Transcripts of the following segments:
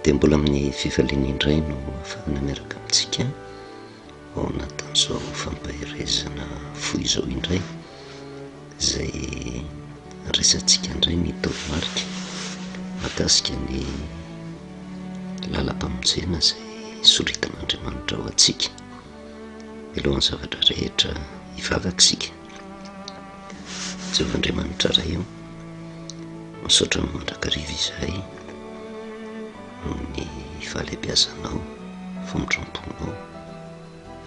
Dia mbola amin'ny fifaliana indray no ahafahana miaraka amintsika ao anatin'izao fampaherezana fohy izao indray, izay andraisantsika indray ny toromarika mahakasika ny lalam-pamonjena izay soritan'Andriamanitra ho antsika. Mialohan'ny zavatra rehetra, hivavaka isika. Jehovah Andriamanitra Ray o, misaotra Anao mandrakariva izahay noho ny fahalehibiazanao, famindram-ponao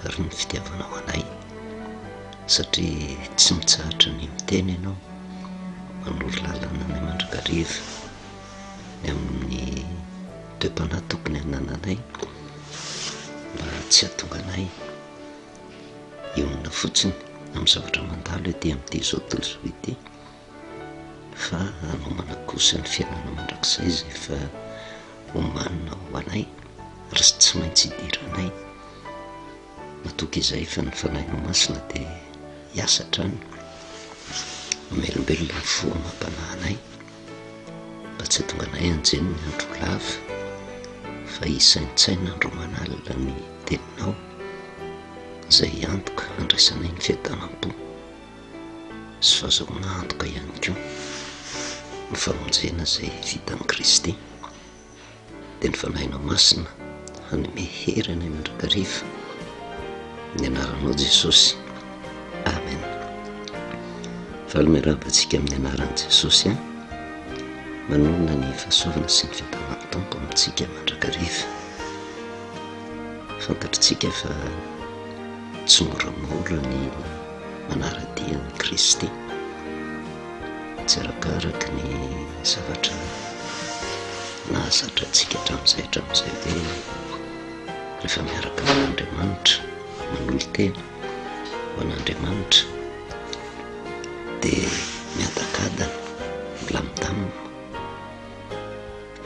ary ny fitiavanao anay, satria tsy mitsahatra ny miteny Ianao, manoro lalana anay mandrakariva ny amin'ny toe-panahy tokony hanananay mba tsy hahatonga anay hionona fotsiny amin'ny zavatra mandalo ety amin'ity izao tontolo izao ity fa hanomana kosa ny fiainana mandrakizay izay efa omanina ho anay ary tsy maintsy hidiranay. Matoky izahay fa ny Fanahinao Masina dia hiasa hatrany hamelombelona ny fo amam-panahinay mba tsy hahatonga anay hanjeny ny andro lava fa hisaintsaina andro aman'alina ny Teninao izay antoka handraisanay ny fiadanam-po sy fahazahoana antoka ihany koa ny famonjena izay vitan'i Kristy. Dia ny Fanahinao Masina hanome hery anay mandrakariva. Ny anaranao Jesosy. Amen. Faly miarahaba antsika amin'ny anaran'i Jesosy. Manonona ny fahasoavana sy ny fiadanan'ny Tompo amintsika mandrakariva. Fantatritsika fa tsy moramora ny manara-dia an'i Kristy. Tsy arakaraka ny zavatra nahazatra antsika hatramin'izay hatramin'izay hoe rehefa miaraka amin'Andriamanitra, manolo-tena ho an'Andriamanitra dia miadakadana, milamindamina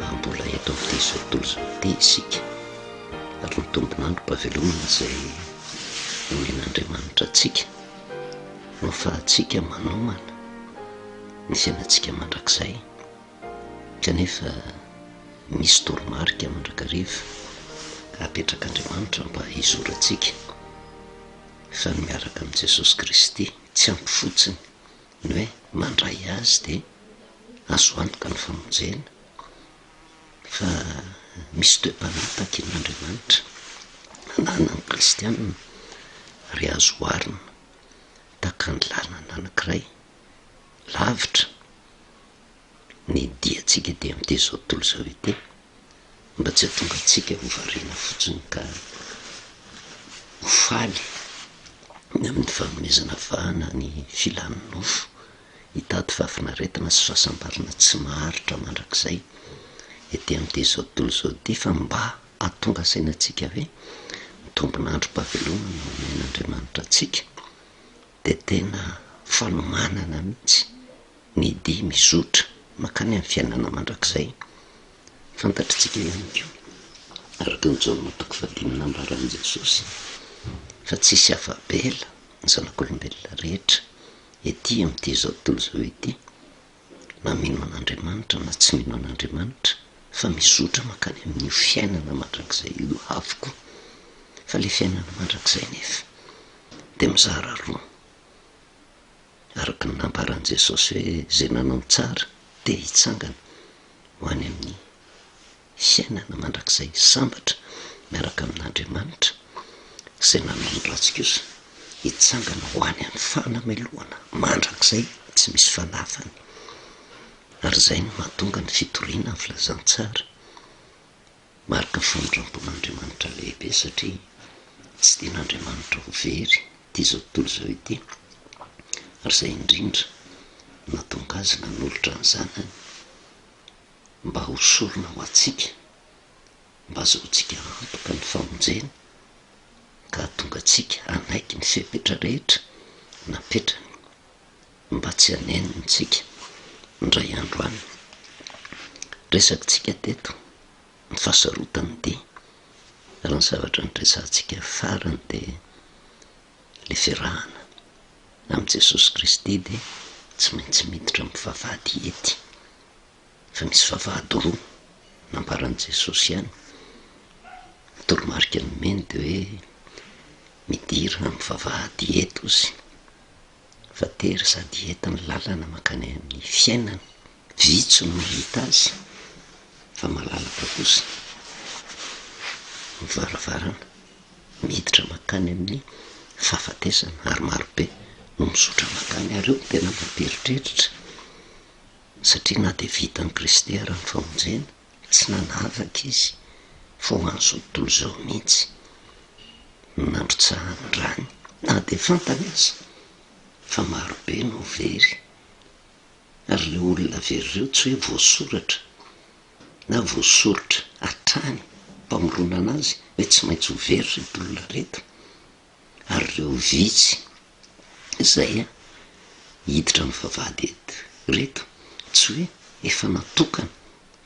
raha mbola eto amin'ity izao tontolo izao ity isika ary ny tombon'androm-pahavelomana izay omen'Andriamanitra antsika no ahafahantsika manomana ny fiainantsika mandrakizay kanefa misy toromarika mandrakariva apetrak'Andriamanitra mba hizorantsika fa ny miaraka amin'i Jesosy Kristy tsy ampy fotsiny ny hoe mandray Azy dia azo antoka ny famonjena fa misy toe-panahy takian'Andriamanitra ananan'ny kristiana ary azo oharina tahaka ny lalana anankiray lavitra ny diantsika ety amin'ity izao tontolo izao ity mba tsy hahatonga antsika ho variana fotsiny ka ho faly ny amin'ny fanomezana vahana ny filan'ny nofo hitady fahafinaretana sy fahasambarana tsy maharitra mandrakizay ety amin'ity izao tontolo izao ity fa mba hahatonga saina antsika hoe ny tombon'androm-pahavelomana omen'Andriamanitra antsika dia tena fanomanana mihitsy ny dia mizotra mankany amin'ny fiainana mandrakizay. Fantatr'tsika ihany koa, araka ny Jaona toko fahadimy nambaran'i Jesosy, fa tsisy afa-bela ny zanak'olombelona rehetra ety amin'ity izao tontolo izao ity, na mino an'Andriamanitra na tsy mino an'Andriamanitra, fa mizotra mankany amin'io fiainana mandrakizay io avokoa. Fa ilay fiainana mandrakizay nefa dia mizara roa. Araka ny nambaran'i Jesosy hoe izay nanao ny tsara dia hitsangana ho any amin'ny fiainana mandrakizay sambatra miaraka amin'Andriamanitra, izay nanao ny ratsy kosa hitsangana ho any amin'ny fanamelohana mandrakizay tsy misy fanafany. Ary izay no mahatonga ny fitoriana ny filazantsara. Mariky ny famindram-pon'Andriamanitra lehibe satria tsy tian'Andriamanitra ho very ity izao tontolo izao ity, ary izay indrindra no nahatonga Azy nanolotra ny Zanany mba ho sorona ho antsika, mba hazahoantsika antoka ny famonjena ka hahatonga antsika hanaiky ny fepetra rehetra napetrany mba tsy hanenina antsika indray andro any. Resakintsika teto ny fahasarotan'ny dia, ary ny zavatra noresahantsika farany dia ilay fiarahana amin'i Jesosy Kristy dia tsy maintsy miditra amin'ny vavahady ety, fa misy vavahady roa. nambaran'i Jesosy ihany. Ny toromarika nomeny dia hoe midira amin'ny vavahady eto izy fa tery sady ety ny lalana mankany amin'ny fiainana. Vitsy no mahita azy fa malalaka kosa ny varavarana miditra mankany amin'ny fahafatesana ary marobe no mizotra mankany ary io no tena mampieritreritra satria na dia vitan'i Kristy ara ny famonjena, tsy nanavaka izy fa ho an'izao tontolo izao mihitsy no nandrotsahany ny rany na dia fantany aza fa marobe no very. Ary ireo olona very ireo tsy hoe voasoratra na voasoritra hatrany mpamoronana azy hoe tsy maintsy ho very ireto olona ireto. Ary ireo vitsy izay hiditra amin'ny vavahady eto ireto tsy hoe efa natokana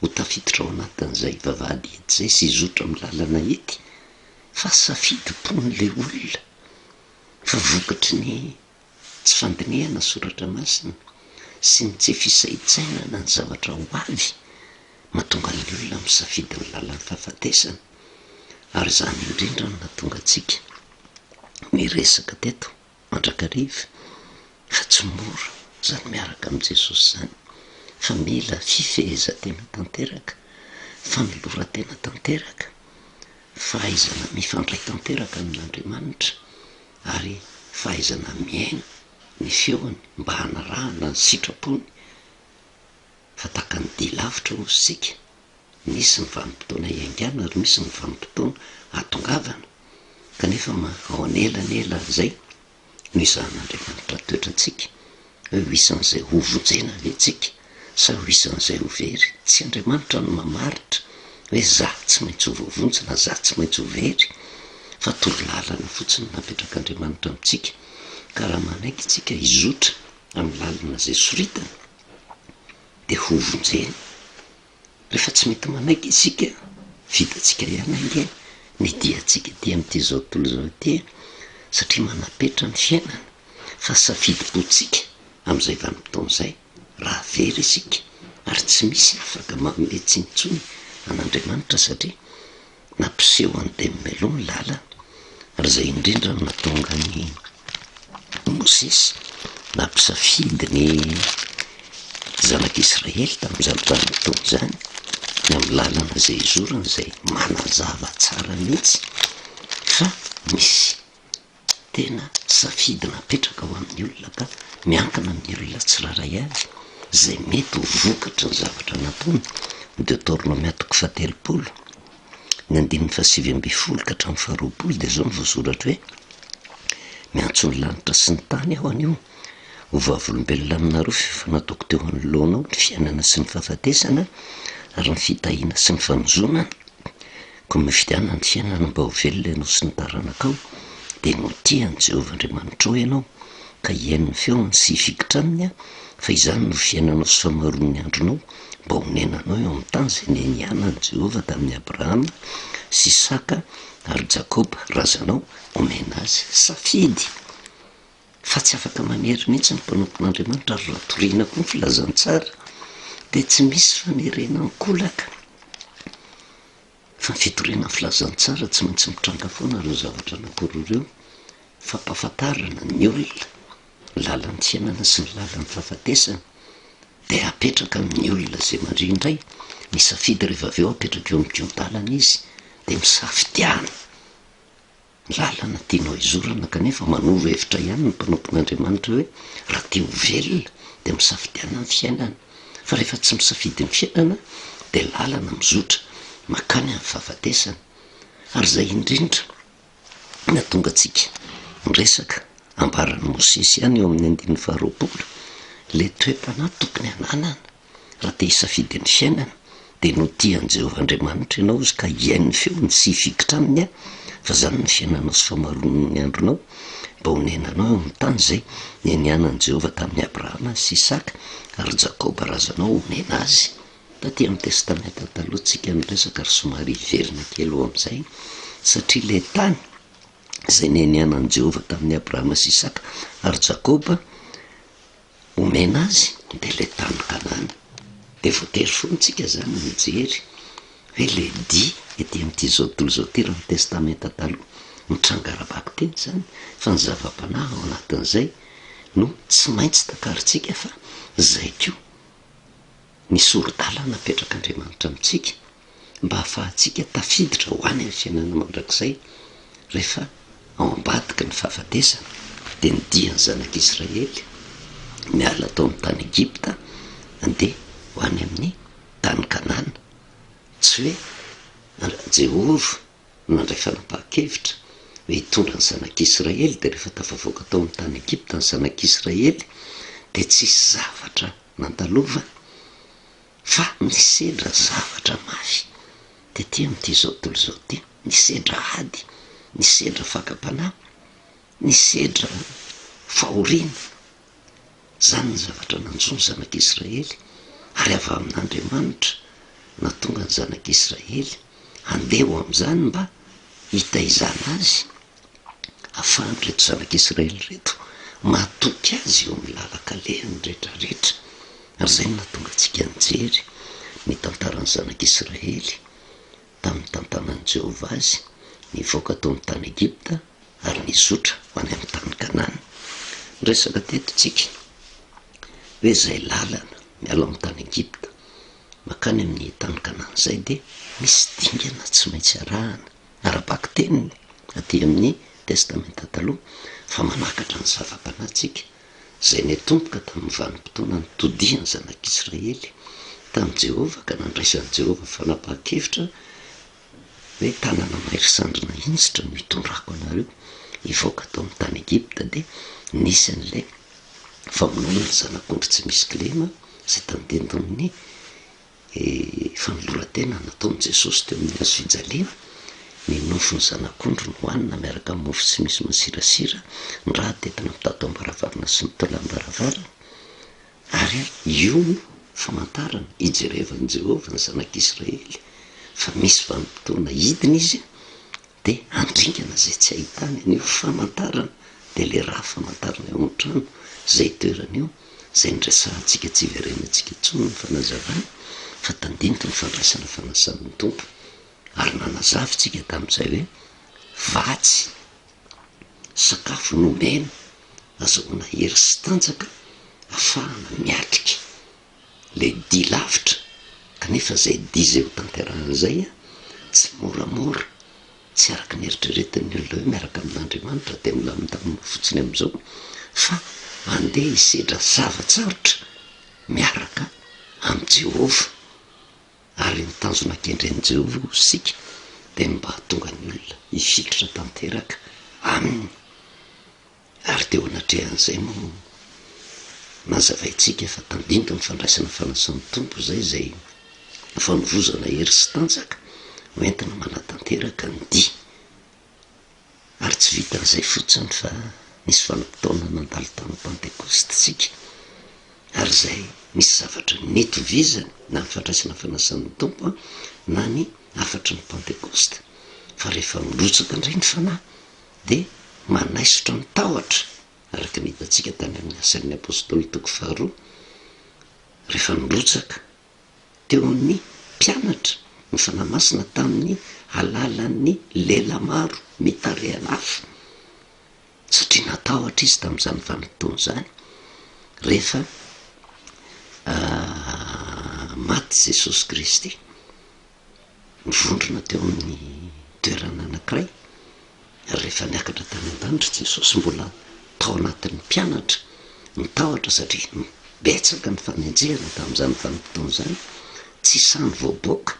ho tafiditra ao anatin'izay vavahady ety izay sy hizotra amin'ny lalana ety fa safidim-pon'ilay olona fa vokatry ny Tsy fandinihana soratra masina sy ny tsy fisaintsainana ny zavatra ho avy mahatonga ny olona misafidy ny lalan'ny fahafatesana, ary izany indrindra no nahatonga antsika niresaka teto mandrakariva fa tsy mora izany miaraka amin'i Jesosy izany fa mila fifehezan-tena tanteraka, fanoloran-tena tanteraka, fahaizana mifandray tanteraka amin'Andriamanitra. ary fahaizana mihaino ny feony mba hanarahana ny sitrapony fa tahaka ny dia lavitra hozy isika, misy ny vanim-potoana hiaingàna ary misy ny vanim-potoana hahatongavana, kanefa ao anelanelan'izay no izahan'Andriamanitra toetra antsika hoe ho isan'izay hovonjena ve tsika sa ho isan'izay ho very? Tsy Andriamanitra no mamaritra hoe za tsy maintsy ho voavonjy na za tsy maintsy ho very fa torolalana fotsiny no napetrak'Andriamanitra amintsika ka raha manaiky tsika hizotra amin'ny lalana izay soritany dia hovonjena. Rehefa tsy mety manaiky isika, vitantsika ihany ange ny diantsika ety amin'ity izao tontolo izao ity e, satria manapetra ny fiainana fa safidim-pontsika amin'izay vanim-potoana izay raha very isika ary tsy misy afaka manome tsiny intsony an'Andriamanitra satria Nampiseho an'i Demmelo ny lalana, ary izay indrindra no nahatonga an'i Mosesy nampisafidy ny zanak'Israely tamin'izany vanim-potoana izany, ny amin'ny lalana izay hizorany, izay manazava tsara mihitsy fa misy Tena safidy napetraka ho an'ny olona ka miankina amin'ny olona tsirairay avy izay mety ho vokatry ny zavatra nataony. Deotornomia toko fahatelopolo, ny andininy fahasivy ambin'ny folo ka hatramin'ny faharoapolo dia izao no voasoratra hoe, Miantso ny lanitra sy ny tany aho anio ho vavolombelona aminareo fa efa nataoko teo anoloanao ny fiainana sy ny fahafatesana ary ny fitahiana sy ny fanozonana. Koa mifidiana ny fiainana mba ho velona ianao sy ny taranakao, dia ho tia an'i Jehovah Andriamanitrao ianao, ka hihaino ny feony sy hifikitra aminy, fa izany no fiainanao sy famaroan'ny andronao, mba honenanao eo amin'ny tany izay nianianan'i Jehovah tamin'i Abrahama sy Isaka ary Jakoba razanao homena azy. Safidy! Fa tsy afaka manery mihitsy ny mpanompon'Andriamanitra ary raha torina koa ny filazantsara dia tsy misy fanerena ankolaka. Fa ny fitoriana ny filazantsara tsy maintsy mitranga foana ireo zavatra anankiroa ireo, fampahafantarana ny olona ny lalan'ny fiainana sy ny lalan'ny fahafatesana, dia apetraka amin'ny olona izay mandre indray ny safidy rehefa avy eo apetraka eo amin'ny kihon-dalana izy dia misafidiana. Lalana tianao hizorana kanefa manoro hevitra ihany ny mpanompon'Andriamanitra hoe raha te ho velona dia misafidiana ny fiainana fa rehefa tsy misafidy ny fiainana dia lalana mizotra makany amin'ny fahafatesana ary izay indrindra nahatonga antsika miresaka ambaran'i Mosesy ihany eo amin'ny andininy faharoapolo ilay toe-panahy tokony hananana Raha te hisafidy ny fiainana, dia no tia an'i Jehovah Andriamanitra ianao izy ka hihaino ny feony sy hifikitra aminy, fa izany no fiainanao sy famaroan'ny andronao, mba honenanao eo amin'ny tany izay nianianan'i Jehovah tamin'i Abrahama sy Isaka ary Jakoba razanao homena azy. Taty amin'ny Testamenta Taloha tsika niresaka ary somary hiverina kely ho amin'izay, satria ilay tany izay nianianan'i Jehovah tamin'i Abrahama sy Isaka ary Jakoba, Omena azy dia ilay tany Kanana. Dia voatery foana tsika izany mijery. Hoe ilay dia ety amin'ity izao tontolo izao ity raha ny Testamenta Taloha, mitranga ara-bakiteny izany, fa ny zava-panahy ao anatin'izay no tsy maintsy takarintsika fa izay koa ny sori-dalana apetrak'Andriamanitra amintsika mba hahafahantsika tafiditra ho any amin'ny fiainana mandrakizay rehefa ao ambadiky ny fahafatesana, dia ny dian'ny zanak'Israely niala tao amin'ny tany Egypta handeha ho any amin'ny tany Kanana. Tsy hoe Jehovah no nandray fanapahan-kevitra hoe hitondra ny zanak'Israely, dia rehefa tafavoaka tao amin'ny tany Egypta ny zanak'Israely dia tsisy zavatra nandalovany fa nisedra zavatra mafy tety amin'ity izao tontolo izao ity, nisedra ady, nisedra fakam-panahy, nisedra fahoriana. Izany ny zavatra nanjo ny zanak'Israely, ary avy amin'Andriamanitra nahatonga ny zanak'Israely handeha ho amin'izany mba hitaizana azy, ahafahan'ireto zanak'Israely ireto matoky azy eo amin'ny lalan-kalehany rehetrarehetra. Ary izay no nahatonga antsika nijery ny tantaran'ny zanak'Israely tamin'ny tantanan'i Jehovah azy nivoaka tao amin'ny tany Egypta ary nizotra ho any amin'ny tany Kanana. Niresaka teto isika hoe izay lalana miala ao amin'ny tany Egypta mankany amin'ny tany Kanana izay dia misy dingana tsy maintsy arahana ara-bakiteniny aty amin'ny Testamenta Taloha fa manakatra ny zava-panahy isika izay niatomboka tamin'ny vanim-potoana nitodihan'ny zanak'Israely tamin'i Jehovah ka nandraisan'i Jehovah fanapahan-kevitra hoe tanana mahery sandry nahinjitra no hitondrako anareo hivoaka tao amin'ny tany Egypta dia nisy an'ilay famonoana ny zanak'ondry tsy misy kilema izay tandindon'ny fanoloran-tena nataon'i Jesosy teo amin'ny hazo fijaliana, ny nofon'ny zanak'ondry nohanina miaraka amin'ny mofo tsy misy masirasira, ny rà tetina amin'ny tataom-baravarana sy ny taolam-baravarana, ary io no famantarana ijerevan'i Jehovah ny zanak'Israely fa misy vanim-potoana hidina izy dia handringana izay tsy ahitany an'io famantarana, dia ilay rà famantarana eo amin'ny trano izay itoerana io, izay niresahantsika tsy hiverenantsika intsony ny fanazavana fa tandiniko ny fandraisana fanasan'ny Tompo ary nanazava isika tamin'izay hoe vatsy sakafo nomena azahoana hery sy tanjaka afahana miatrika ilay dia lavitra kanefa izay dia izay ho tanterahana izay tsy moramora Tsy araka ny eritreretin'ny olona hoe miaraka amin'Andriamanitra dia milamindamina fotsiny amin'izao fa andeha hisedra zava-tsarotra miaraka amin'i Jehovah. Ary ny tanjona kendren'i Jehovah hoy isika dia ny mba hahatonga ny olona hifikitra tanteraka aminy. Ary teo anatrehan'izay moa nazavaintsika fa tandindon'ny fandraisana fanasan'ny Tompo izay izay fanovozana hery sy tanjaka ho entina manatanteraka ny dia. Ary tsy vitan'izay fotsiny fa nisy vanim-potoana nandalo tamin'ny Pantekosta isika ary izay misy zavatra nitovizany na ny fandraisana fanasan'ny Tompo na ny hafatry ny Pantekosta fa rehefa mirotsaka indray ny Fanahy dia manaisotra ny tahotra, araka ny hitantsika tany amin'ny Asan'ny Apostoly toko faharoa, rehefa nirotsaka teo amin'ny mpianatra ny Fanahy Masina tamin'ny alalan'ny lela maro mitarehan'afo, satria natahotra izy tamin'izany vanim-potoana izany, rehefa maty Jesosy Kristy. Nivondrona teo amin'ny toerana anankiray, ary rehefa niakatra tany an-danitra Jesosy, mbola tao anatin'ny mpianatra ny tahotra satria betsaka ny fanenjehana tamin'izany vanim-potoana izany, tsy sahy nivoaboaka,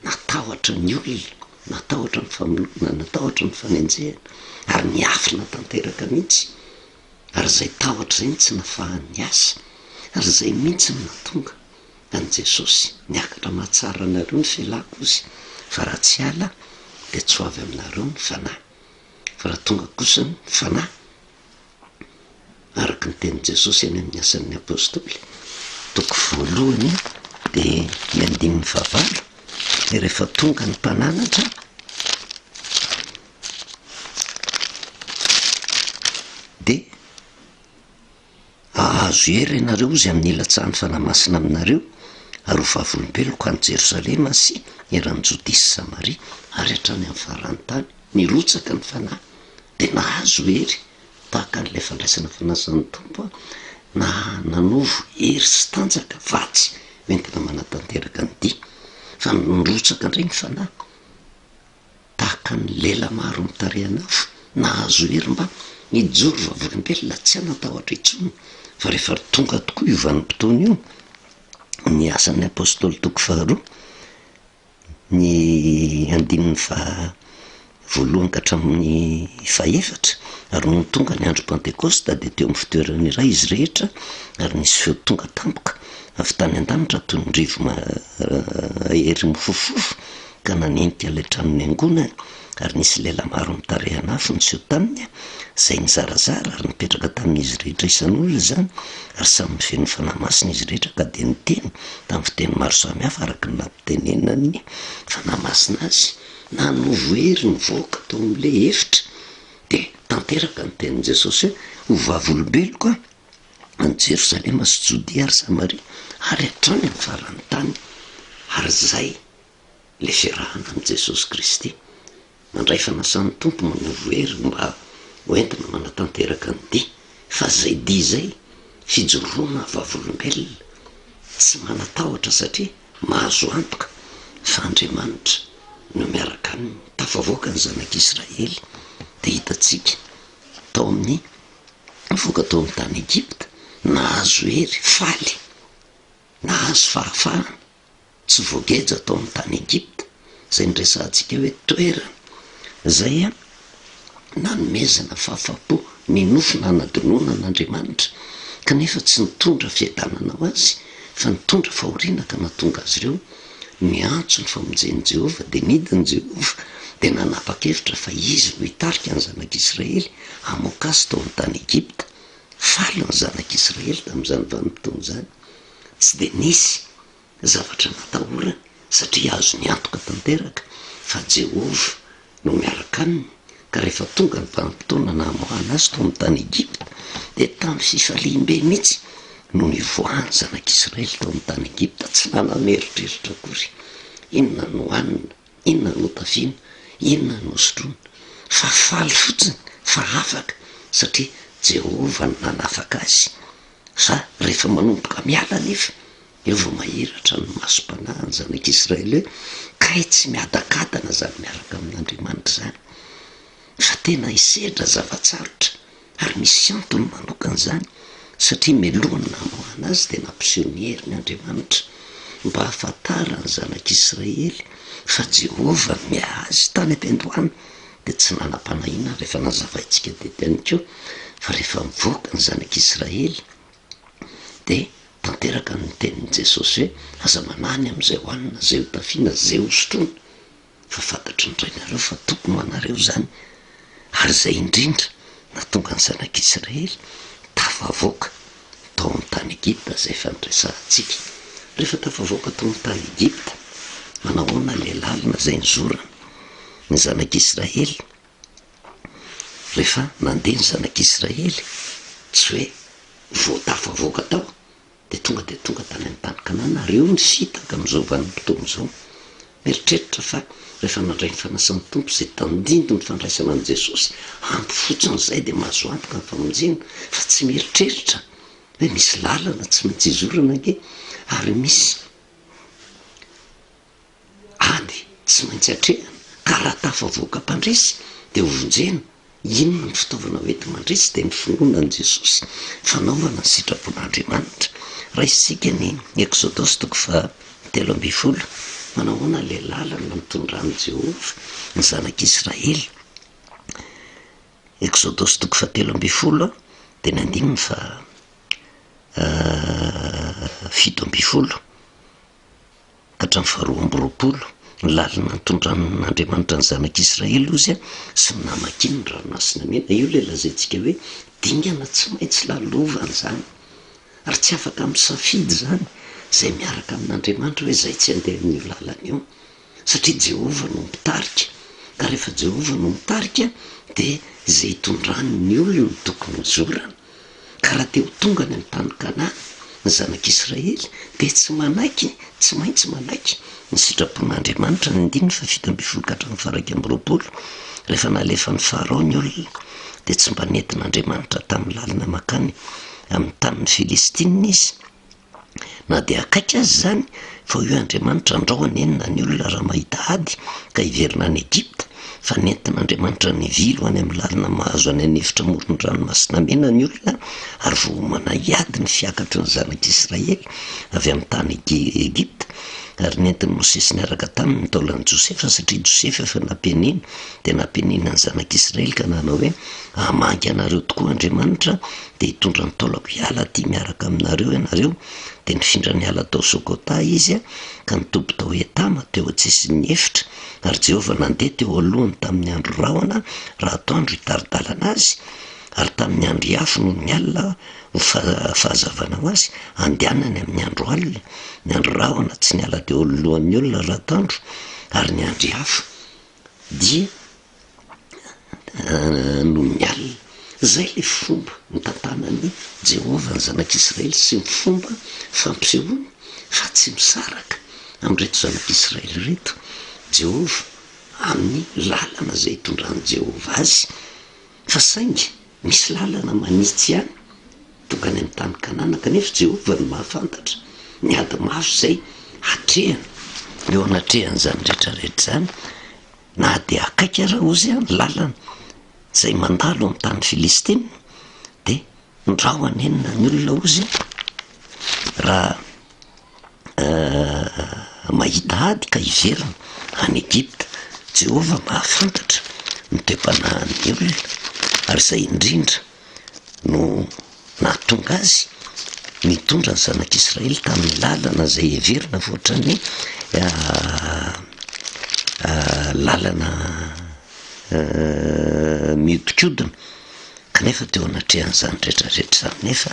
natahotra ny olona, natahotra ny famonoana, natahotra ny fanenjehana, ary niafina tanteraka mihitsy, ary izay tahotra izay no tsy nafahany niasa, ary izay mihitsy no nahatonga an'i Jesosy, Niakatra mahatsara anareo ny fialako Izy, fa raha tsy hiala dia tsy ho avy aminareo ny Fanahy. Fa raha tonga kosa ny Fanahy, araka ny tenin'i Jesosy any amin'ny Asan'ny Apostoly, toko voalohany dia ny andininy fahavalo, dia rehefa tonga ny mpananatra, dia Hahazo hery ianareo, hozy, amin'ny hilatsahan'ny Fanahy Masina aminareo, Ary ho vavolombeloko any Jerosalema sy eran'i Jodia sy Samaria ary hatrany amin'ny faran'ny tany. Nirotsaka ny Fanahy, dia nahazo hery tahaka an'ilay fandraisana fanasan'ny Tompo na nanovo hery sy tanjaka vatsy hoentina manatanteraka ny dia. Fa nirotsaka indray ny Fanahy tahaka ny lela maro mitarehan'afo, nahazo hery mba hijoro vavolombelona tsy hanan-tahotra intsony. Fa rehefa tonga tokoa io vanim-potoana io, ny Asan'ny Apostoly toko faharoa, ny andininy faha voalohany ka hatramin'ny fahefatra, ary nony tonga ny andro Pantekosta dia teo amin'ny fitoerana iray izy rehetra, ary nisy feo tonga tampoka avy tany an-danitra toy ny rivo-mahery mifofofofo ka nanenika ilay trano niangonany, ary nisy lela maro mitarehan'afo niseho taminy, izay nizarazara ary nipetraka tamin'izy rehetra isan'olona izany, ary samy nifeno Fanahy Masina izy rehetra ka dia niteny tamin'ny fiteny maro samihafa araka ny nampitenenan'ny Fanahy Masina azy. Nanovo hery nivoaka tao amin'ilay efitra, dia tanteraka ny tenin'i Jesosy hoe, Ho vavolombeloko aho any Jerosalema sy Jodia ary Samaria ary hatrany amin'ny faran'ny tany. Ary izay ilay fiarahana amin'i Jesosy Kristy. Mandray fanasan'ny Tompo manovo hery mba ho entina manatanteraka ny dia. Fa izay dia izay, fijoroana vavolombelona, tsy manatahotra satria mahazo antoka fa Andriamanitra no miaraka aminy. Tafavoaka ny zanak'Israely dia hitantsika tao amin'ny nivoaka tao amin'ny tany Egypta, nahazo hery, faly, nahazo fahafahana. tsy voageja tao amin'ny tany Egypta, izay niresahantsika hoe toerana izay nanomezana fahafahampo ny nofo nanadinoana an'Andriamanitra, kanefa tsy nitondra fiadanana ho azy fa nitondra fahoriana ka nahatonga azy ireo niantso ny famonjen'i Jehovah, dia nidina Jehovah dia nanapa-kevitra fa izy no hitarika ny zanak'Israely hamoaka azy tao amin'ny tany Egypta. Faly ny zanak'Israely tamin'izany vanim-potoana izany. Tsy dia nisy zavatra natahorany satria azony antoka tanteraka fa Jehovah no miaraka aminy, ka rehefa tonga ny vanim-potoana namoahana azy tao amin'ny tany Egypta, dia tamin'ny fifaliam-be mihitsy no nivoahan'ny zanak'Israely tao amin'ny tany Egypta, tsy nanana eritreritra akory inona no hanina, inona no hotafiana, inona no hosotroina, fa faly fotsiny fa afaka satria Jehovah no nanafaka azy. Fa rehefa manomboka miala anefa, eo vao mahiratra ny masom-panahin'ny zanak'Israely hoe, kay tsy miadakadana izany miaraka amin'Andriamanitra izany, fa tena hisedra zava-tsarotra, ary misy antony manokana izany, satria mialohan'ny namoahana azy dia nampiseho ny heriny Andriamanitra, mba hahafantaran'ny zanak'Israely fa Jehovah no miahy azy. Tany am-piandohana dia tsy nanam-panahiana ary efa nazavaintsika teto ihany koa fa rehefa mivoaka ny zanak'Israely dia tanteraka ny tenin'i Jesosy hoe aza manahy ny amin'izay hohanina, izay hotafiana, izay hosotroina fa fantatry ny Rainareo fa tokony ho anareo izany ary izay indrindra nahatonga ny zanak'Israely tafavoaka tao amin'ny tany Egypta izay efa niresahantsika. Rehefa tafavoaka tao amin'ny tany Egypta, manahoana ilay lalana izay nizorana ny zanak'Israely? Rehefa nandeha ny zanak'Israely, tsy hoe vao tafavoaka tao dia tonga dia tonga tany amin'ny tany Kanana, ary eo ny fitaka amin'izao vanim-potoana izao. Mieritreritra fa rehefa nandray ny fanasan'ny Tompo izay tandindon'ny fandraisana an'i Jesosy, ampy fotsiny izay dia mahazo antoka ny famonjena, fa tsy mieritreritra hoe misy lalana tsy maintsy izorana ange ary misy Ady tsy maintsy atrehina ka raha tafavoaka mpandresy dia hovonjena, inona ny fitaovana ho enti-mandresy dia ny finoana an'i Jesosy, fanaovana ny sitrapon'Andriamanitra. Raisintsika ny Eksodosy toko faha 13, manahoana ilay lalana nitondran'i Jehovah ny zanak'Israely? Eksodosy toko faha 13 dia ny andininy faha 17. Ka hatramin'ny faharoa amby 20, ny lalana nitondran'Andriamanitra ny zanak'Israely ozy sy ny namakiany ny Ranomasina Mena. Io ilay lazaintsika hoe dingana tsy maintsy lalovana izany. Ary tsy afaka misafidy izany izay miaraka amin'Andriamanitra hoe izay tsy handeha amin'io lalana io. Satria Jehovah no mitarika. Ka rehefa Jehovah no mitarika dia izay itondrany ny olony no tokony hozorana. Ka raha te ho tonga any amin'ny tany Kanana. Ny zanak'Israely dia tsy manaiky, tsy maintsy manaiky ny sitrapon'Andriamanitra, ny andininy fahafito ambin'ny folo ka hatramin'ny faha-21, rehefa nalefan'i Farao ny olona, dia tsy mba nentin'Andriamanitra tamin'ny lalana mankany amin'ny tanin'ny Filistina izy, Na dia akaiky aza izany, fa hoy Andriamanitra, Andrao hanenina ny olona raha mahita ady, ka hiverina any Egypta, fa nentin'Andriamanitra nivily ho any amin'ny lalana mahazo any an'efitra amoron'ny Ranomasina Mena ny olona, ary voaomana hiady ny fiakatry ny zanak'Israely avy amin'ny tany Egypta. Ary nentin'i Mosesy niaraka taminy ny taolan'i Josefa, satria Josefa efa nampianiana, dia nampianiana ny zanak'Israely ka nanao hoe, Hamangy anareo tokoa Andriamanitra, dia hitondra ny taolako hiala aty miaraka aminareo ianareo. Dia nifindra niala tao Sokota izy ka nitoby tao Etama, teo an-tsisin'ny efitra. Ary Jehovah nandeha teo alohany tamin'ny andro rahona raha atoandro hitari-dalana azy, ary tamin'ny andro afo nony alina ho fahazavana ho azy, handehanany amin'ny andro alina. Ny andro rahona tsy niala teo anoloan'ny olona raha atoandro, ary ny andro afo dia noho ny alina. Izay ilay fomba nitantanan'i Jehovah ny zanak'Israely sy ny fomba fampisehoany fa tsy misaraka amin'ireto zanak'Israely ireto Jehovah amin'ny lalana izay itondran'i Jehovah azy. Fa saingy misy lalana manitsy ihany tonga any amin'ny tany Kanana, kanefa Jehovah no mahafantatra ny ady mafy izay hatrehana eo anatrehan'izany rehetrarehetra izany. Na dia akaiky ara hozy ny lalana izay mandalo amin'ny tany Filistina, dia ndrao hanenina ny olona hozy raha mahita ady ka hiverina any Egypta. Jehovah mahafantatra ny toe-panahin'ny olona, ary izay indrindra no nahatonga azy nitondra ny zanak'Israely tamin'ny lalana izay heverina fa ohatran'ny lalana mihodinkodina, kanefa teo anatrehan'izany rehetra rehetra izany nefa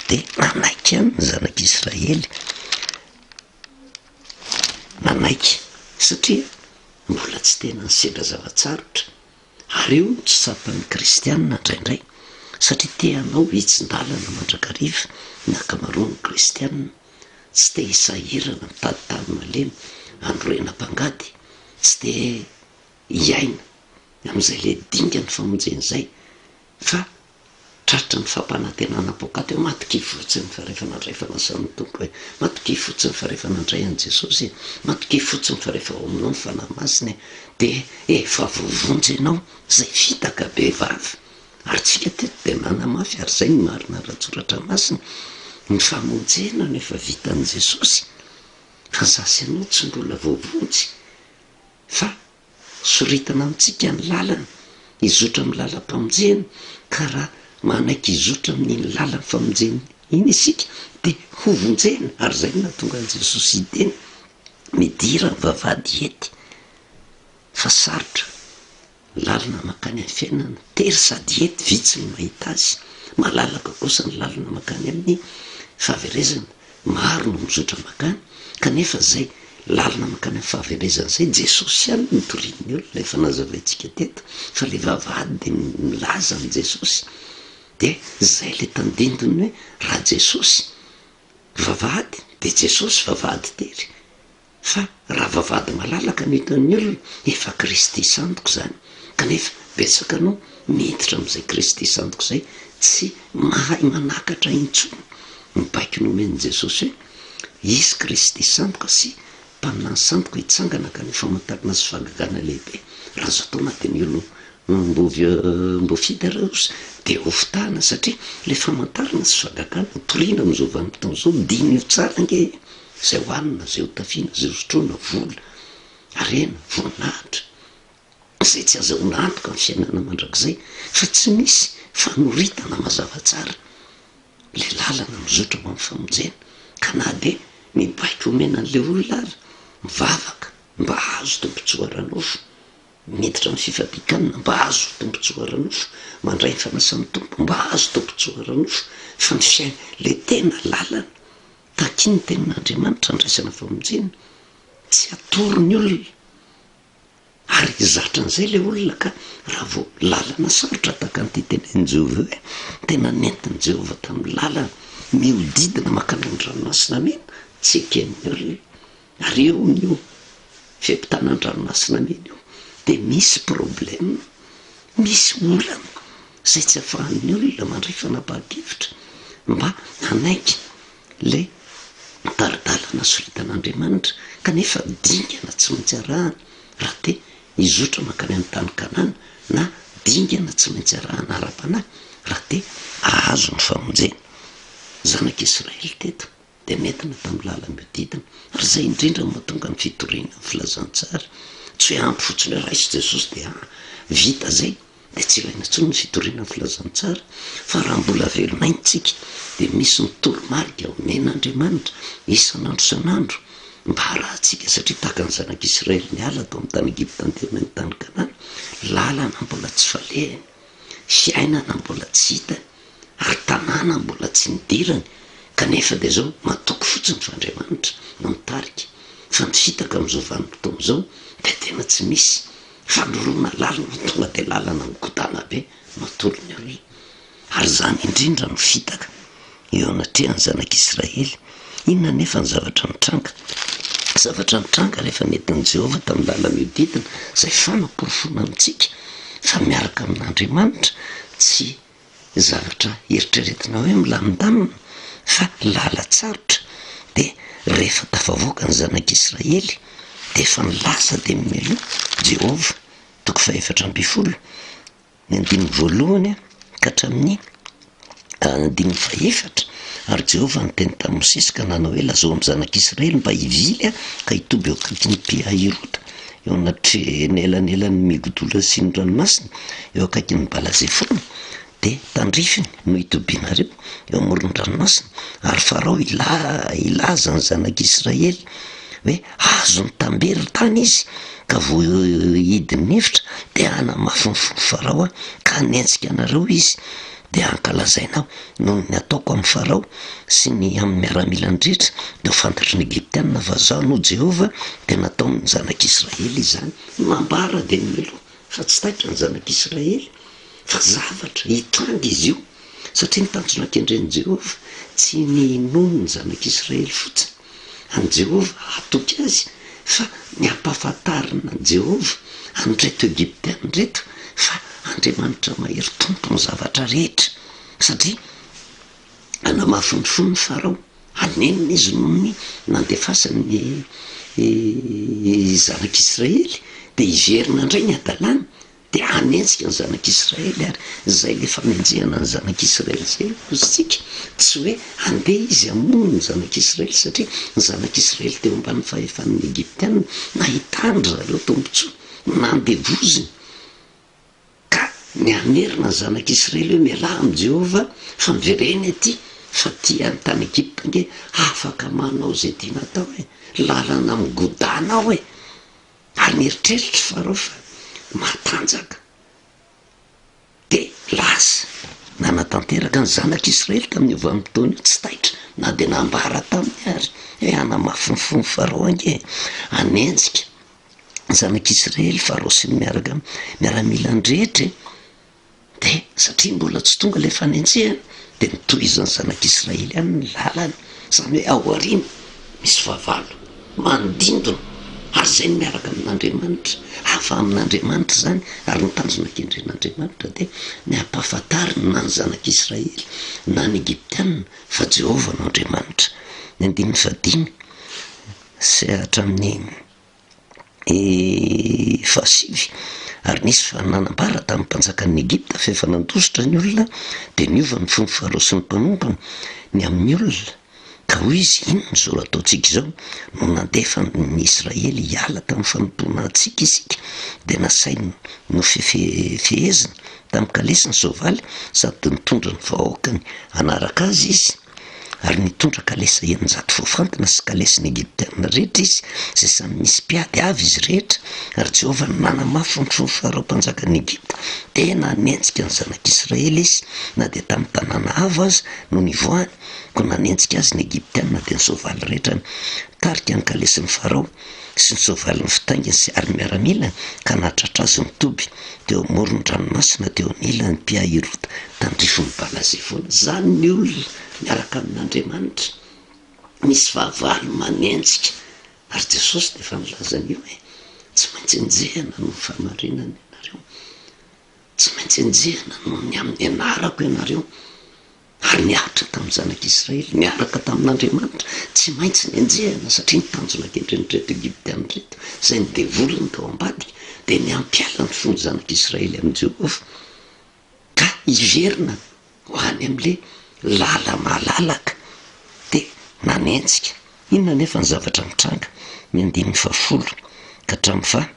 dia nanaiky ihany ny zanak'Israely, nanaiky satria mbola tsy tena nisedra zava-tsarotra. Ary io no tsy tsapan'ny kristiana indraindray, satria te hanao hitsin-dalana mandrakariva ny ankamaroan'ny kristiana, tsy te hisahirana mitady tany malemy hanorenam-pangady, tsy te hiaina amin'izay le dingan'ny famonjena izay fa Tratry ny fampanantenana poakaty hoe matokia fotsiny fa rehefa nandray fanasan'ny Tompo e, matokia fotsiny fa rehefa nandray an'i Jesosy e, matokia fotsiny fa rehefa ao aminao ny Fanahy Masina e, dia efa voavonjy ianao, izay fitaka be vava. Ary tsika teto dia nanamafy, ary izay no marina ara-tsoratra masina, ny famonjena no efa vitan'i Jesosy, fa za sy ianao tsy mbola voavonjy, fa Soritana amintsika ny lalana hizotra amin'ny lalam-pamonjena, ka raha manaiky hizotra amin'iny lalan'ny famonjena iny isika dia hovonjena, ary izay no nahatonga an'i Jesosy hiteny, Midira ny vavahady ety, fa sarotra ny lalana mankany amin'ny fiainana, tery sady ety, vitsy ny mahita azy, malalaka kosa ny lalana mankany amin'ny fahaverezana. Maro no mizotra mankany, kanefa izay lalana mankany amin'ny fahaverezana izay, Jesosy ihany no torian'ny olona, efa nazavaintsika teto fa ilay vavahady dia milaza an'i Jesosy, dia izay ilay tandindon'ny hoe raha Jesosy vavahady dia Jesosy vavahady tery. Fa raha vavahady malalaka no hitan'ny olona, efa Kristy sandoka izany. Kanefa betsaka no miditra amin'izay Kristy sandoka izay, tsy mahay manakatra intsony ny baiko nomen'i Jesosy hoe, Hisy Kristy sandoka sy mpaminany sandoka hitsangana ka ny famantarana sy fahagagana lehibe raha azo atao na dia ny olom-boafidy ary aza dia hofitahana satria ilay famantarana sy fahagagana toriana amin'izao vanim-potoana izao, diniho tsara ange e! Izay hohanina, izay hotafiana, izay hosotroina, vola, harena, voninahitra, izay tsy azahoana antoka ny fiainana mandrakizay, fa tsy misy fanoritana mazava tsara ilay lalana mizotra ho amin'ny famonjena, ka na dia ny baiko omena an'ilay olona ary mivavaka mba hahazo tombontsoa ara-nofo, miditra amin'ny fifadian-kanina mba hahazo tombontsoa ara-nofo, mandray ny fanasan'ny Tompo mba hahazo tombontsoa ara-nofo, fa ny fiainana, ilay tena lalana Takian'ny ny tenin'Andriamanitra handraisana famonjena, tsy atoro ny olona, ary zatra an'izay ilay olona ka raha vao lalana sarotra tahaka an'ity tenenin'i Jehovah hoe tena nentin'i Jehovah tamin'ny lalana mihodidina mankany amin'ny Ranomasina Mena, tsy eken'ny olona. Ary eo amin'io fiampitana ny Ranomasina Mena io dia misy problème, misy olana izay tsy ahafahan'ny olona mandray fanapahan-kevitra mba hanaiky ilay tari-dalana soritan'Andriamanitra, kanefa dingana tsy maintsy arahana raha te hizotra mankany amin'ny tany Kanana na dingana tsy maintsy arahana ara-panahy raha te hahazo ny famonjena. Zanak'Israely teto dia nentina tamin'ny lala-mihodidina, ary izay indrindra no mahatonga ny fitoriana ny filazantsara. Tsy hoe ampy fotsiny hoe raiso Jesosy dia vita izay, dia tsy ilaina intsony ny fitoriana ny filazantsara, fa raha mbola velon'aina isika dia misy ny toromarika omen'Andriamanitra isan'andro isan'andro mba harahantsika, satria tahaka ny zanak'Israely niala tao amin'ny tany Egypta handeha any amin'ny tany Kanana, lalana mbola tsy falehany, fiainana mbola tsy hitany, ary tanàna mbola tsy nidirany, kanefa dia izao matoky fotsiny fa Andriamanitra no mitarika, fa ny fitaka amin'izao vanim-potoana izao dia tena tsy misy Fanorona lalana tonga dia lalana migodàna be no atolony olona. Ary izany indrindra no fitaka eo anatrehan'ny zanak'Israely. Inona anefa ny zavatra nitranga? Zavatra nitranga rehefa nentin'i Jehovah tamin'ny lala-mihodidina, izay fanaporofoana amintsika fa miaraka amin'Andriamanitra, tsy zavatra eritreretina hoe milamindamina fa lalan-tsarotra dia rehefa tafavoaka ny zanak'Israely dia efa nilaza dia mialoha Jehovah, toko fahefatra ambinifolo, ny andininy voalohany ka hatramin'ny andininy fahefatra, ary Jehovah niteny tamin'i Mosesy ka nanao hoe, lazao amin'ny zanak'Israely mba hivily ka hitoby eo akaikin'i Pi-Hahirota, eo anatrehan'elanelan'i Migdola sy ny ranomasina, eo akaikin'i Bala-Zefona, dia tandrifiny no hitobianareo eo amoron-dranomasina, ary Farao hilaza ny zanak'Israely hoe azony tamberin-tany izy, ka voahidin'ny efitra, dia hanamafy ny fon'i Farao aho, ka hanenjika anareo izy, dia hankalazaina aho noho ny ataoko amin'i Farao sy ny amin'ny miaramilany rehetra, dia ho fantatry ny Egyptiana fa Izaho no Jehovah, dia nataon'ny zanak'Israely izany. Nambara dia mialoha fa tsy taitra ny zanak'Israely fa zavatra hitranga izy io, satria ny tanjona kendren'i Jehovah tsy ny hinoan'ny zanak'Israely fotsiny an'i Jehovah hatoky azy, fa ny hampahafantarina an'i Jehovah an'ireto Egyptiana ireto fa Andriamanitra mahery Tompon'ny zavatra rehetra, satria hanamafy ny fony Farao, hanenina izy noho ny nandefasany ny zanak'Israely, dia hiverina indray ny hadalany, Dia hanenjika ny zanak'Israely ary izay ilay fanenjehana ny zanak'Israely izay hozy tsika, tsy hoe handeha izy hamono ny zanak'Israely satria ny zanak'Israely teo ambany fahefan'ny Egyptiana nahitàn-dry zareo tombontsoa, nandevoziny, ka ny hanerina ny zanak'Israely hoe mialà amin'i Jehovah fa miverena ety fa aty any tany Egypta ange afaka manao izay tiana atao e, lalana migodàna ao e. Ary nieritreritra Farao fa matanjaka, dia lasa nanatanteraka ny zanak'Israely tamin'io vanim-potoana io, tsy taitra na dia nambara taminy ary hoe hanamafy ny fon'i Farao ange, hanenjika ny zanak'Israely Farao sy ny miaraka miaramilany rehetra e. Dia satria mbola tsy tonga ilay fanenjehana dia notohizan'ny zanak'Israely ihany ny lalany, izany hoe ao aoriana misy fahavalo manodindona ary izay no miaraka amin'Andriamanitra, hafa amin'Andriamanitra izany ary ny tanjona kendren'Andriamanitra dia ny hampahafantariny na ny zanak'Israely na ny Egyptiana fa Jehovah no Andriamanitra. Ny andininy fahadimy sy hatramin'ny Fahasivy, ary nisy fa nanambara tamin'ny mpanjakan'i Egypta fa efa nandositra ny olona, dia niova ny fon'i Farao sy ny mpanompony ny amin'ny olona, ka hoy izy, Inona izao ataontsika izao? No nandefa ny Israely hiala tamin'ny fanompoana antsika isika, dia nasainy nofefehezina tamin'ny kalesy ny soavaly, sady nitondra ny vahoakany hanaraka azy izy. Ary nitondra kalesa 600 voafantina sy kalesin'ny Egyptiana rehetra izy, izay samy nisy mpiady avy izy rehetra. Ary Jehovah nanamafy ny fon'i Farao mpanjakan'i Egypta, dia nanenjika ny zanak'Israely izy, na dia tamin'ny tanàna avo aza no nivoahany. Koa nanenjika azy ny Egyptiana, dia ny soavaly rehetra nitarika ny kalesin'i Farao. sy ny soavaliny fitainginy sy ary ny miaramilany, ka nahatratra azy ny toby teo amoron-dranomasina teo anilan'i Pi-Hahirota, tandrifin'i Bala-Zefona. Izany ny olona miaraka amin'Andriamanitra. Misy fahavalo manenjika, ary Jesosy dia efa nilaza an'io hoe, Tsy maintsy enjehina noho ny fahamarinana ianareo. Tsy maintsy enjehina noho ny amin'ny anarako ianareo. Ary nihatra tamin'ny zanak'Israely, niaraka tamin'Andriamanitra, tsy maintsy nenjehina, satria ny tanjona kendren'ireto Egyptiana ireto, izay ny devoliny tao ambadika, dia ny hampiala ny fon'ny zanak'Israely amin'i Jehovah, ka hiverina ho any amin'ilay lala-malalaka. Dia nanenjika. Inona anefa ny zavatra nitranga? Ny andininy fahafolo ka hatramin'ny faha.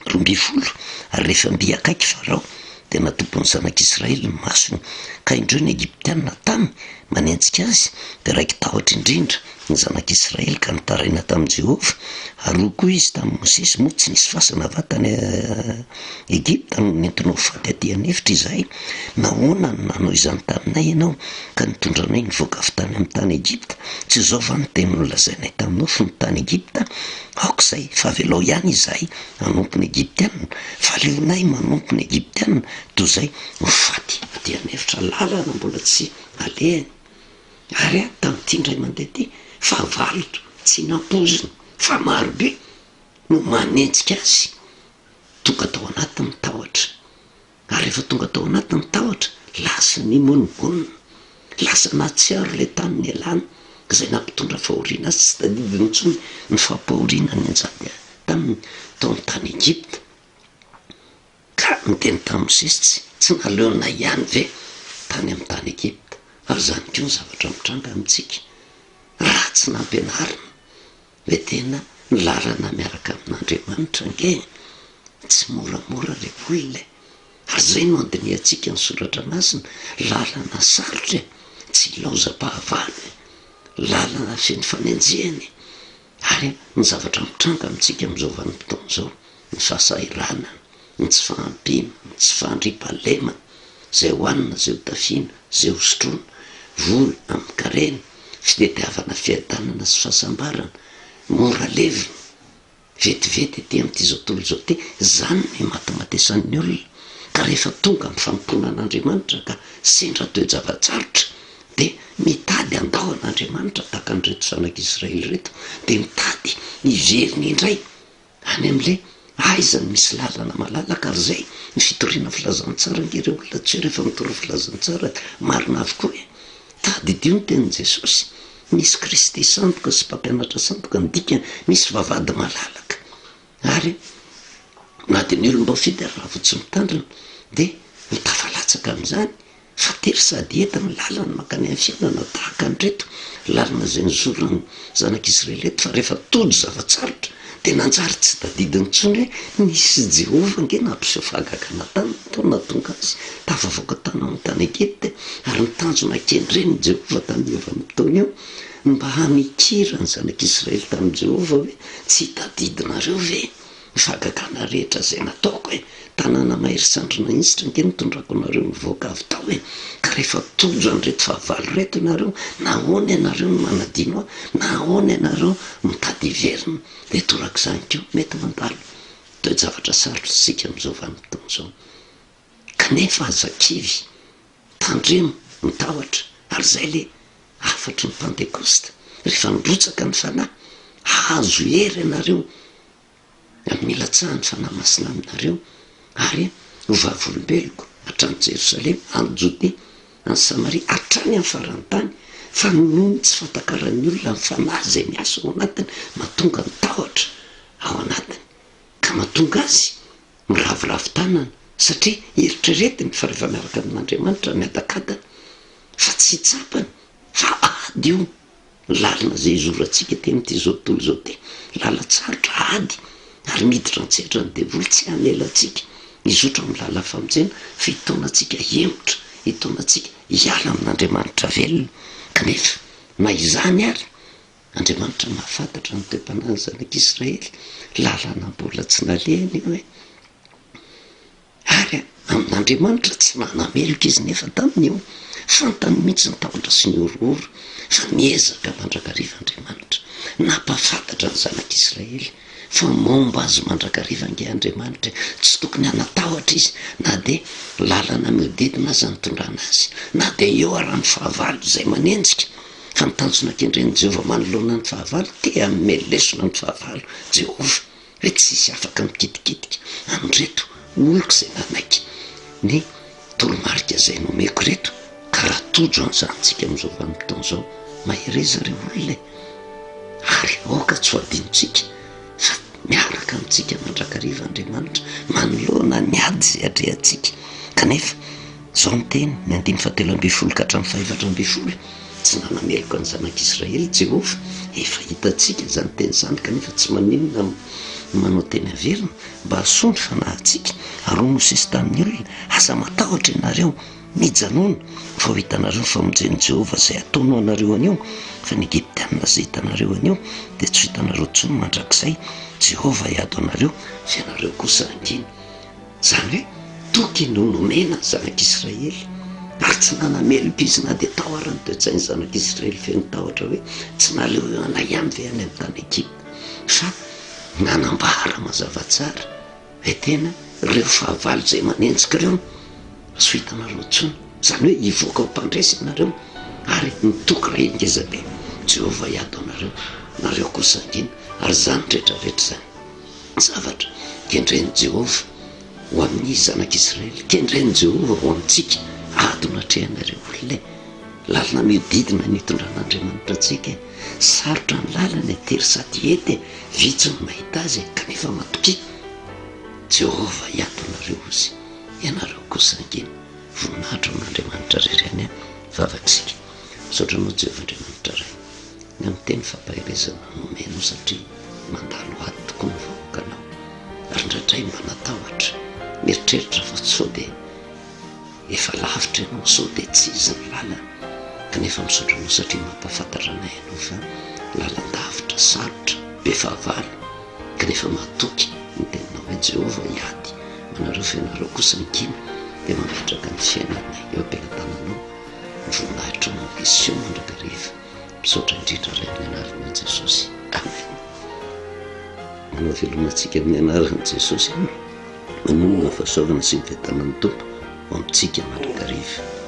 12, ary rehefa mby akaiky Farao, dia natopin'ny zanak'Israely ny masony, ka indreo ny Egyptiana tamy manenjika azy, dia raiki-tahotra indrindra ny zanak'Israely ka nitaraina tamin'i Jehovah. Ary hoy koa izy tamin'i Mosesy, Moa tsy nisy fasana va tany Egypta no nentinao faty aty an'efitra izahay? Nahoana no nanao izany taminay ianao, ka nitondra anay nivoaka avy tany amin'ny tany Egypta? Tsy izao va no teny nolazainay taminao fony tany Egypta? Aoka izay, fa avelao ihany izahay hanompo ny Egyptiana, fa aleonay manompo ny Egyptiana toy izay ho faty aty an'efitra, lalana mbola tsy alehany. Ary aho, tamin'ity indray mandeha ity, fahavalo tsy nampoizina fa marobe no manenjika azy, tonga tao anaty ny tahotra. Ary rehefa tonga tao anaty ny tahotra, lasa nimonomonona, lasa nahatsiaro ilay tany nialany izay nampitondra fahoriana azy, tsy tadidiny intsony ny fampahoriana nianjady taminy tao amin'ny tany Egypta. Ka niteny tamin'i Mosesy, Tsy, tsy naleonay ihany ve tany amin'ny tany Egypta? Ary izany koa ny zavatra mitranga amintsika, raha tsy nampianarina Ilay tena lalana miaraka amin'Andriamanitra ange tsy moramora ry olona e! Ary izay no andinihantsika ny soratra masina, lalana sarotra e, tsy ilaozam-pahavalo e, lalana feno fanenjehana e, ary ny zavatra mitranga amintsika amin'izao vanim-potoana izao, ny fahasahiranana, ny tsy fahampiana, ny tsy fandriampahalemana, izay hohanina, izay hotafiana, izay hosotroina, vola amin-karena, fitediavana fiadanana sy fahasambarana, mora levona, vetivety ety amin'ity izao tontolo izao ity, izany no imatimatesan'ny olona, ka rehefa tonga amin'ny fanompoana an'Andriamanitra ka sendra toe-java-tsarotra dia mitady handao an'Andriamanitra tahaka an'ireto zanak'Israely ireto, dia mitady hiverina indray Any amin'ilay aiza no misy lalana malalaka ary izay ny fitoriana filazantsara ange ireo olona tsy rehefa mitory filazantsara marina avokoa e! Tadidio ny tenin'i Jesosy, misy Kristy sandoka sy mpampianatra sandoka ny dikany misy vavahady malalaka ary na dia ny olom-boafidy ary raha vao tsy mitandrina dia ho tafalatsaka amin'izany Fa tery sady hety ny lalana mankany amin'ny fiainana tahaka an'ireto lalana izay nizoran'ny zanak'Israely ireto, fa rehefa tojo zava-tsarotra dia nanjary tsy tadidiny intsony hoe nisy Jehovah ange nampiseho fahagagana taminy tao nahatonga azy tafavoaka tany amin'ny tany Egypta e! Ary ny tanjona kendren'i Jehovah tamin'io vanim-potoana io ny mba hamikira ny zanak'Israely tamin'i Jehovah hoe tsy tadidinareo ve Ny fahagagana rehetra izay nataoko e! Tanàna mahery sandry nahinjitra ange nitondrako anareo nivoaka avy tao e! Ka rehefa tojo an'ireto fahavalo ireto ianareo, nahoana ianareo no manadino ahy? Nahoana ianareo mitady hiverina? Dia torak'izany koa, mety mandalo toe-javatra sarotra isika amin'izao vanim-potoana izao. Kanefa aza kivy, tandremo ny tahotra, ary izay ilay hafatry ny Pantekosta, rehefa nirotsaka ny Fanahy, hahazo hery ianareo amin'ny hilatsahan'ny Fanahy Masina aminareo, ary ho vavolombeloko hatrany Jerosalema, any Jodia, any Samaria, hatrany amin'ny faran'ny tany, fa noho ny tsy fahatakaran'ny olona ny Fanahy izay miasa ao anatiny, mahatonga ny tahotra ao anatiny, ka mahatonga azy miraviravy tanana, satria eritreretiny fa rehefa miaraka amin'Andriamanitra miadakadana, fa tsy tsapany fa ady io. Lalana izay izorantsika ety amin'ity izao tontolo izao ity, lalan-tsarotra, ady, ary miditra an-tsehatra ny devoly tsy hamela antsika hizotra amin'ny lalan'ny famonjena fa hitaona antsika hihemotra, hitaona antsika hiala amin'Andriamanitra velona. Kanefa na izany ary, Andriamanitra mahafantatra ny toe-panahin'ny zanak'Israely, lalana mbola tsy nalehany io e! Ary amin'Andriamanitra tsy nanameloka izy nefa tamin'io. Fantany mihitsy ny tahotra sy ny horohoro fa miezaka mandrakariva Andriamanitra. Nampahafantatra ny zanak'Israely fa momba azy mandrakariva ange Andriamanitra e! Tsy tokony hanatahotra izy na dia lalana mihodidina aza nitondrana azy, na dia eo ara ny fahavalo izay manenjika. Fa ny tanjona kendren'i Jehovah manoloana ny fahavalo, te hanome lesona ny fahavalo Jehovah. Hoe tsisy afaka mikitikitika an'ireto oloko izay nanaiky ny toromarika izay nomeko ireto ka raha tojo an'izany tsika amin'izao vanim-potoana izao, mahereza ry olona e! Ary aoka tsy ho adinontsika fa miaraka amintsika mandrakariva Andriamanitra manoloana ny ady izay atrehantsika kanefa izao ny teny, ny andininy fahatelo ambinifolo ka hatramin'ny fahefatra ambinifolo, Tsy nanameloka ny zanak'Israely Jehovah. Efa hitantsika izany teny izany, kanefa tsy maninona ny manao teny averina, mba hahasoa ny fanahintsika. Ary hoy Mosesy tamin'ny olona, Aza matahotra ianareo, mijanòna, fa ho hitanareo ny famonjen'i Jehovah izay hataony ho anareo anio, fa ny Egyptiana izay hitanareo anio dia tsy ho hitanareo intsony mandrakizay. Jehovah hiady ho anareo, fa ianareo kosa hangina. Izany hoe toky no nomena ny zanak'Israely, ary tsy nanameloka izy na dia tao ara ny toe-tsain'ny zanak'Israely feno tahotra hoe tsy naleo anay ihany ve any amin'ny tany Egypta, fa nanambara mazava tsara hoe tena ireo fahavalo izay manenjika ireo tsy ho hitanareo intsony, izany hoe hivoaka ho mpandresy ianareo, ary ny toky iray ngeza be, Jehovah hiady ho anareo, nareo kosa hangina, ary izany rehetra rehetra izany. Zavatra kendren'i Jehovah ho amin'ny zanak'Israely, kendren'i Jehovah ho amintsika, ady no atrehanareo olona e! Lalana mihodidina ny itondran'Andriamanitra antsika e! Sarotra ny lalana e, tery sady hety e, vitsy ny mahita azy e, kanefa matokia, Jehovah hiato anareo hozy, ianareo kosa hangina. Voninahitra ho an'Andriamanitra irery ihany, vavaka isika. Misaotra anao Jehovah Andriamanitra Ray. Ny amin'ny teny fampaherezana nomenao satria mandalo ady tokoa ny vahoakanao ary indraindray mba natahotra, mieritreritra fa sao dia efa lavitra ianao, sao dia tsy izy ny lalana, kanefa misaotra anao satria mampahafantatra anay ianao fa lalan-davitra, sarotra, be fahavalo, kanefa matoky ny teninao hoe Jehovah hiady ho anareo fa ianareo kosa hangina, dia mametraka ny fiainanay eo am-pelatananao, ny voninahitrao no hiseho mandrakariva. Misaotra indrindra Ray amin'ny anaranao Jesosy. Amen. Manao veloma antsika amin'ny anaran'i Jesosy. Manonona ny fahasoavana sy ny fiadanan'ny Tompo ho amintsika mandrakariva.